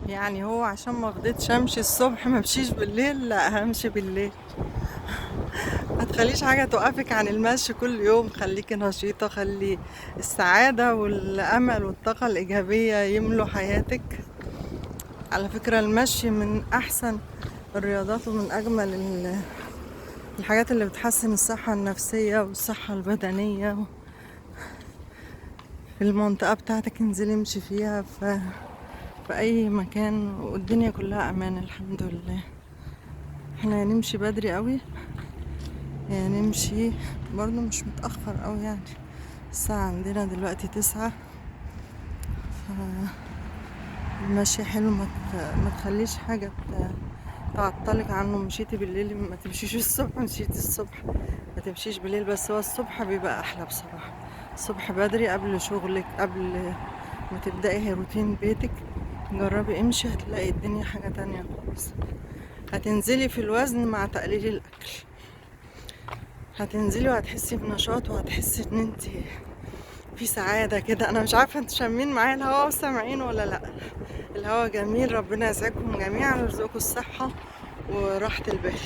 يعني هو عشان ما فضيتش امشي الصبح ما امشيش بالليل؟ لا، همشي بالليل. ما تخليش حاجة توقفك عن المشي كل يوم، خليكي نشيطة، خلي السعادة والأمل والطاقة الإيجابية يملوا حياتك. على فكرة المشي من أحسن الرياضات ومن أجمل الحاجات اللي بتحسن الصحة النفسية والصحة البدنية. في المنطقة بتاعتك انزلي امشي فيها في أي مكان، والدنيا كلها أمان الحمد لله. احنا هنمشي بدري قوي، يعني نمشي برضو مش متأخر قوي، يعني الساعة عندنا دلوقتي 9. المشي حلو، ما تخليش حاجة تعطلك عنه. مشيتي بالليل ما تمشيش الصبح، مشيتي الصبح ما تمشيش بالليل، بس هو الصبح بيبقى أحلى بصراحة. الصبح بدري قبل شغلك، قبل ما تبدأي روتين بيتك، جربي امشي، هتلاقي الدنيا حاجة تانية خالص. هتنزلي في الوزن مع تقليل الأكل، هتنزلي وهتحسي بنشاط، وهتحسي ان انت في سعادة كده. انا مش عارفة انتوا شامين معايا الهوا وسامعين ولا لا. الهوا جميل، ربنا يسعدكم جميعا ويرزقكم الصحة وراحة البال.